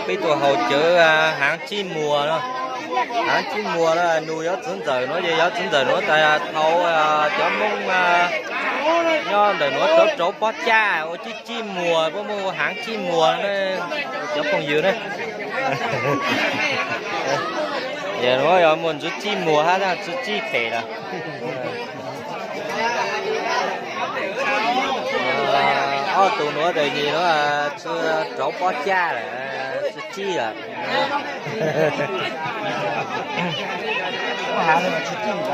Peb tuaj haus cawv haav tsib muag no, haav tsib muag no nug Yob Txwv Ntxawm nuav ces Yob Txwv Ntxawm nuav tas thaum cov Moob nyob ntawm nuav rauv rauv pob caj ua tsib tsib muag puab muab ua haav tsib muag na, cov phooj ywg na. Nuav yog muaj ntsuv tsib muag hab ntsuv tsib phem lawm. Ob tug nuav tes yig nuav rauv pob caj lawm, tsib tsib lawm. Yog tsib tsib lawm.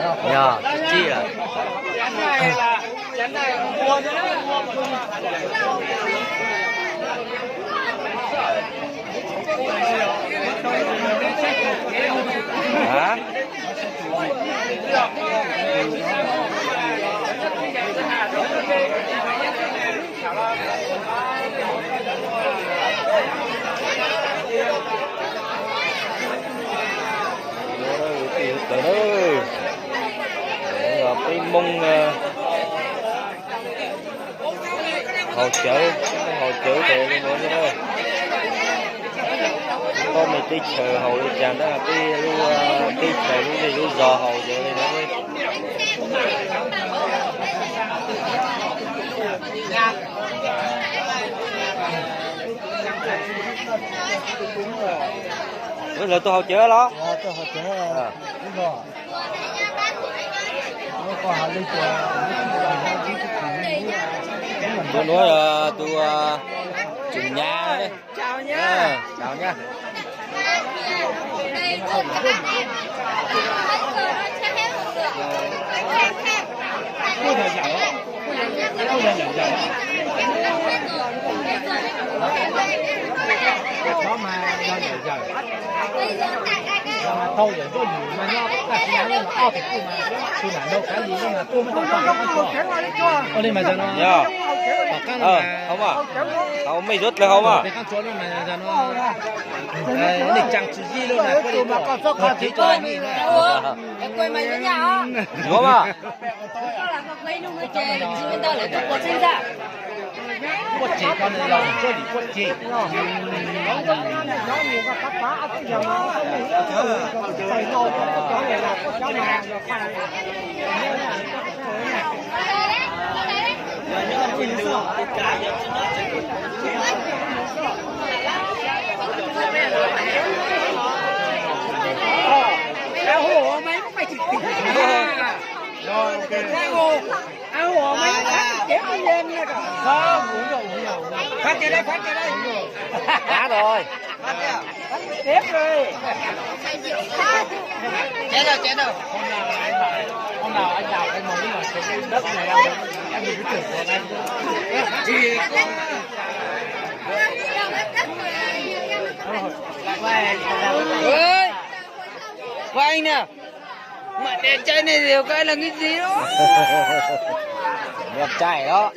Peb Moob haus cawv, haus cawv tas li nuav xwb na. Tub mej teb chaws haus li cas tab peb lub teb chaws lub zej lub zos haus cawv li nuav. Lawv tuaj haus cawv los? Tus nuav yog tus tswm nyav. Tsaug nyab. Yog, haus mas, haus mej zuav dlawg haus mas. Zuav mas. Qab rồi. Chết rồi, chết rồi. Ơi, qua anh nè. Mà đẹp trai này thì có ai là cái gì đó. Đẹp trai đó.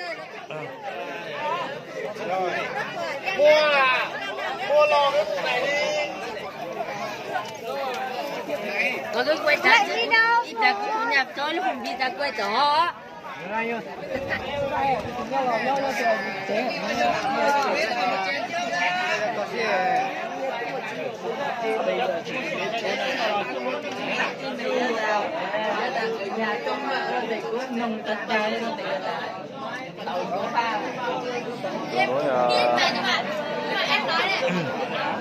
Có cái quay tắt chứ. Ít ta cũng nhập cho lúc không đi ta quay đó. Tus nuav,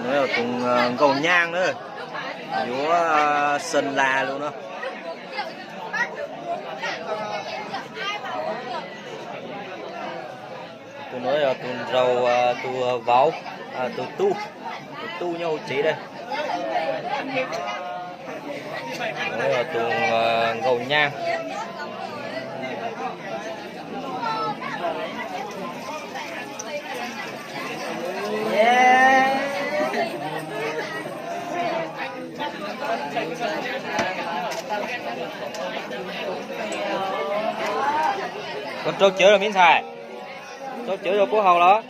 nuav yog tus nkauj nyaj na, yuav Sơn La lug no. Tus nuav yog tus nraug, tus vauv, tus tub, tus tub nyob hauv tsev dab. Nuav yog tus nkauj nyaj. Koj rau cawv los me ntxhais? Rau cawv rau puab haus los?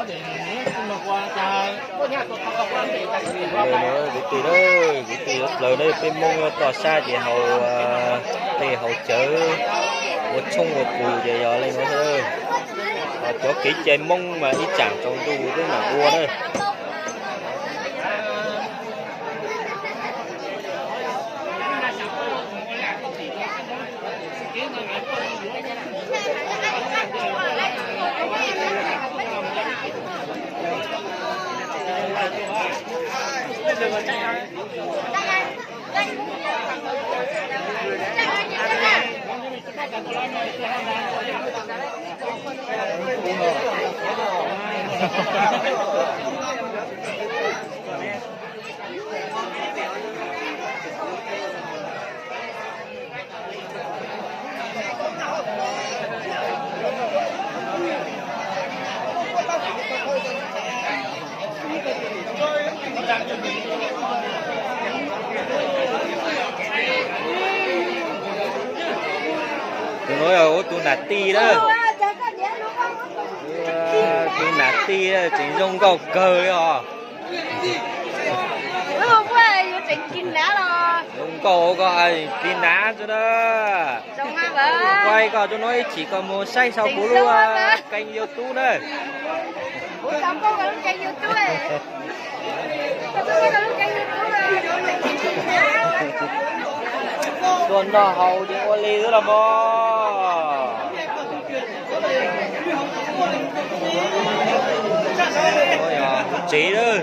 Kwv tij, kwv tij yuav plaws na, peb Hmoob yuav toj sab ces haus dej haus cawv, ua tshoob ua pus ces yog li no xwb. Cov kev cai Hmoob mas ib tsam tsaus ntuj twb mam ua na. Tus no yog tus nam tij na. Tus nam tij tseem zoo nkauj kawg li os. Zoo nkauj koj, tiv nav xwb na. Kuv ib koj tuaj no ib chim koj mus saib saum kuv lub kênh YouTube na. Tuaj noj haus ces ua li xwb los mog. Tsev lawm.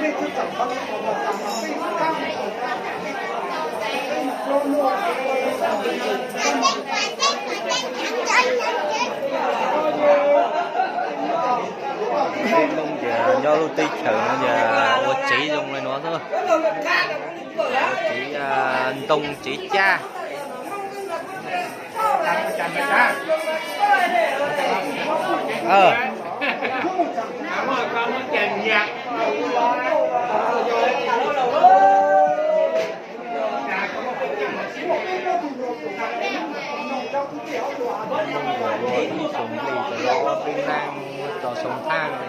Peb Hmoob ces nyob lub teb chaws no ces ua tsev zoo li no xwb. Ua tsev ntoo tsev caj. Ib tsoom nplej cov los ua peb neeg tso xoo thaj no.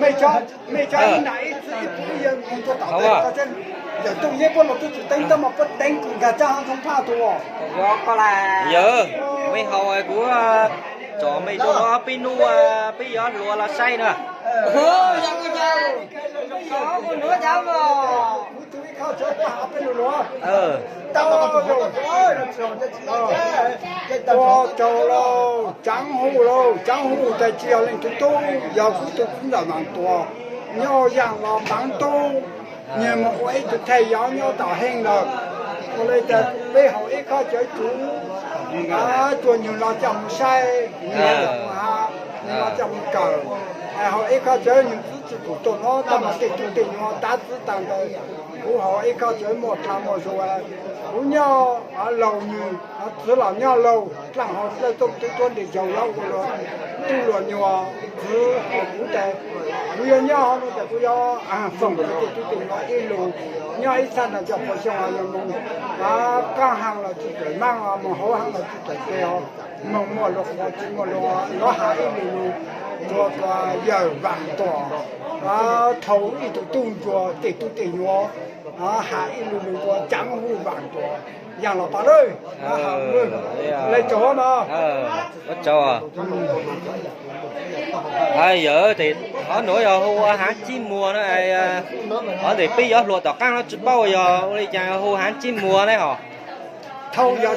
Mej cov, mej cov ib nram ib txwv ib tug ib yawg mus tuaj tom ntej, yawm ntuj yeej puab los tub txwv teeb tab mas puab teeb nkag txaj hab thoob phaj tug. Yawg, mej haus kuv tsom mej tuaj no peb nub, peb yuav hluas los saib na. Ua tsaug lauj, Caav Hu lauj, Caav Hu tas tsis yog leej tub tub, yog kuv tug tub ntawm Vaas Tuam, nyob Yaaj Los Paav Tub, nwg moog ua ib tug thej yov nyob tom Heej lawm. Ua le tas peb haus ib khob cawv tsuv, tsuas nwg los coj moog saib, nwg los coj moog kawm, haus ib khob cawv nwg txwv tsi pum tuaj nuav, tab mas tej tug tej nyuas tav txwv taag ntawd. Kuv haus ib khob cawv muaj dlaa muaj zug, kuv nyob laug nwg, txwv los nyob laug, dlaaj hau dlawb tooj tub tuab ntes zaug yuav ua luag tub luag nyuas, txwv haus kuv tas kuv yuav nyob hov nuav tas kuv yuav foom kuv tej tub tej nyuas ib lug, nyob ib txhab ntawd cov pua xyoo yuav moog qaab haaj los tsi txawm maaj, moog hauv haaj los tsi txawm tes os, moog muaj luag qhuas tsi muaj luag, yuav has ib lug lug rua yawg Vaas Tuam, thau ib tug tub ntsuag tej tub tej nyuas, has ib lug lug rua Caav Hu Vaas Tuam, Yaaj Los Paav lawm. Le tsaug no. Yawg, hov nuav yog hu ua Haav Tsib Muas na, hov ntawm peb yuav hluas tom qaab no tsi paub yog ua le caag hu Haav Tsib Muas ne hov. Thau yog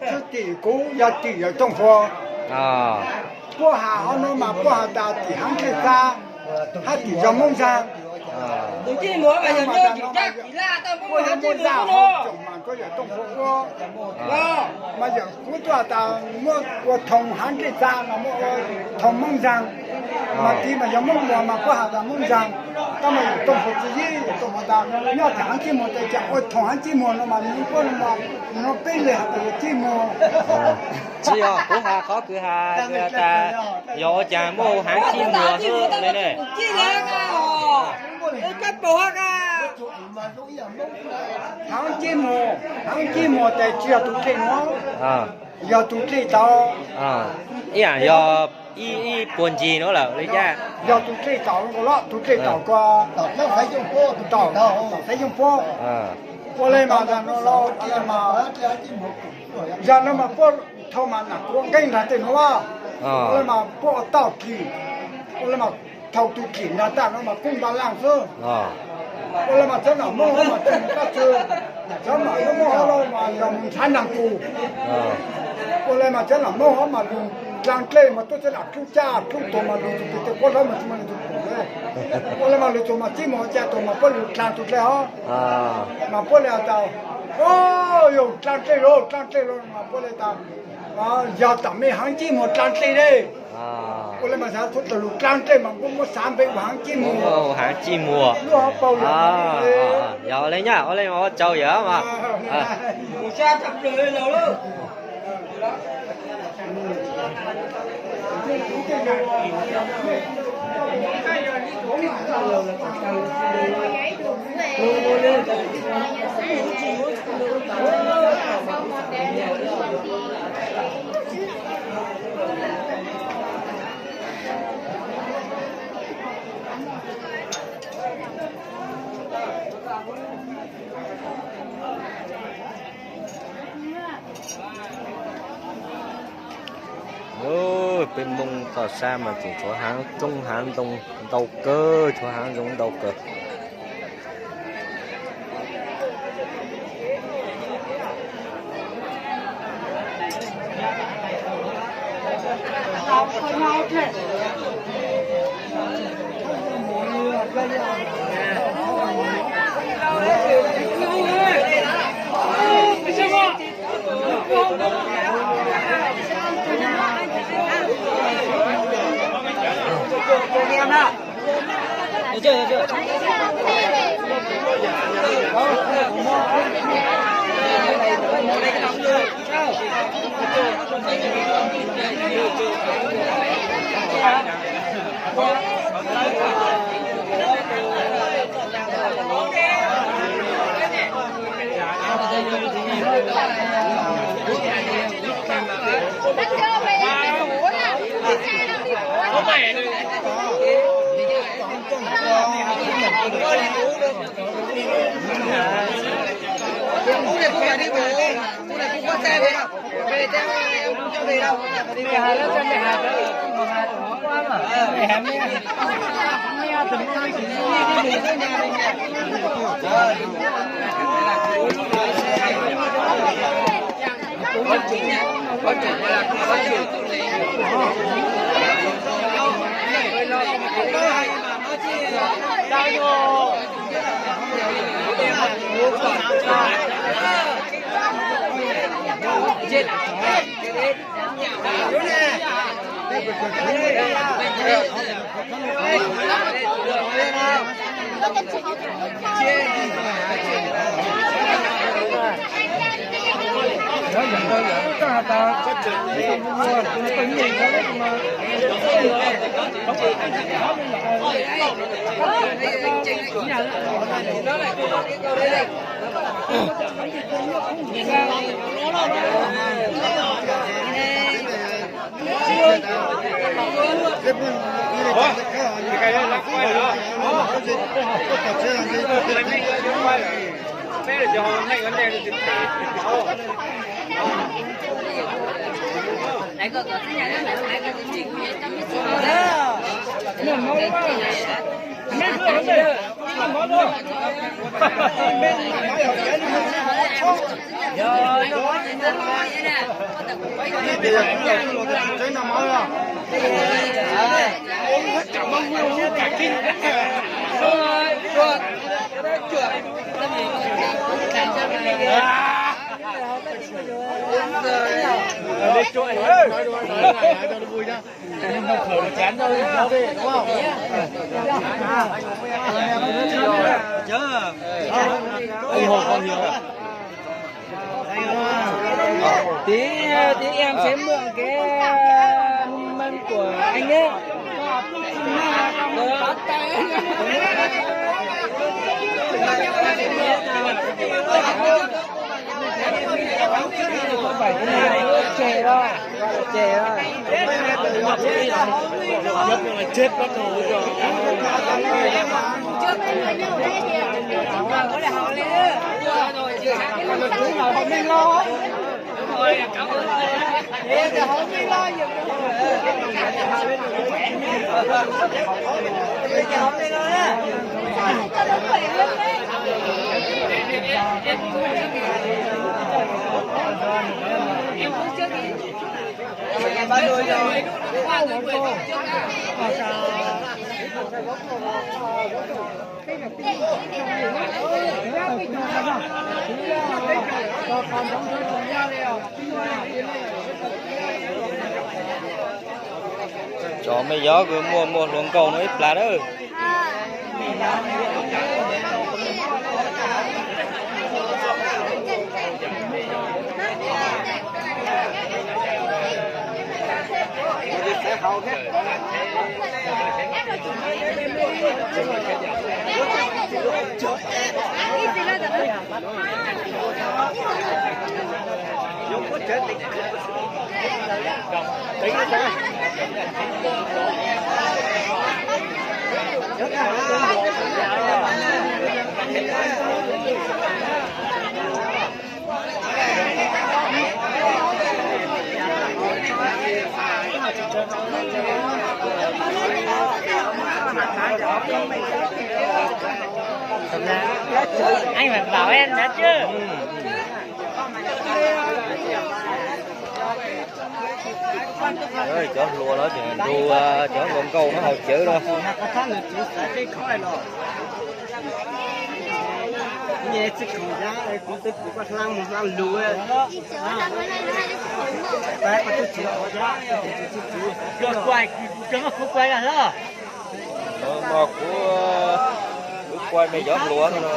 txwv tim kuv yog tim yawg Tooj Huas. Puab has hov nuav mas puab has tas tim Haav Tsib Xab hab tim zog Moob Zag. Puab yog Moob Zag hauv tsoom mas Yawm Tooj Hua ua, mas yawm kuv tuaj tas muab ua thoo Hav Nqij Txav no muab ua thoo Moob Ntxaa, mas tiv mas yog Moob Muas mas kuv has tas Moob Ntxaa. Tab mas yawm Tooj Hua txiv yij yawm Tooj Hua tas nyob tim Hav Nqij Muas tes cas ua thoo Hav Nqij Muas no mas nws kuj no peb li has tas yog Nqij Muas. Tsis yog kuv has qhov kwv has tas yog ua cas muaj Hav Nqij Muas xwb li ne. Hav Nqij Muas, Hav Nqij Muas tes tsis yog tus dlej no, yog tus dlej tauv. Ib yam yog ib puag ncig no lawm li cas. Yog tus dlej tauv nkaus los tus dlej tauv ko, tauv Xaiv Yooj Puab. Ua li mas yog no los mas, yog no mas puab thau mas nam kuv nkeeb nrag tej no, ua li mas puab ua tauj kis, ua li mas thau tus kis nrag tag no mas kub nta laj xwb. Ua li mas txawv nam Moob hov mas tej mus tab tsi, txawv nam Moob hov los mas yog mus ntshav nraag kus. Ua li mas txawv nam Moob hov mas lug dlaa dlej mas tuaj txawv nam dlub caj dlub tuag mas lug tus tus tej puab hlawv mas tsis muaj leej twg pum le. Ua li mas lug tuag mas txij mus ua cas tuag mas puab lug dlaa tus dlej hov. Mas puab li has tas, o, yog dlaa dlej lauj, dlaa dlej lauj mas puab li tas, yog tam mej Hav Nqij Muas dlaa dlej ne. Ua li mas xav txhua tawm lug dlaa dlej mas kuv muab xav npe ua Hav Nqij Muas. Hav Nqij Muas. Lub hauv paus yog li. Yog li nyaj ua li mas ua tsaug yawm mas. Peb Hmoob toj sab mas tseem tshuav haav roob haav ntoo ntau kawg, tshuav haav zoo ntau kawg. Tí, tí em sẽ mượn cái, mâm của anh ấy. Không phải cái này, chè đó. Chè đó. Chết bắt đầu. Cov me yob kws muaj muaj hluas nkauj no ib plag nawb. Anh phải bảo em nhá chứ. Cov hluas no ces nrug cov hluas nkauj no haus cawv no. Kuv, kuv kuaj me yob hluas no.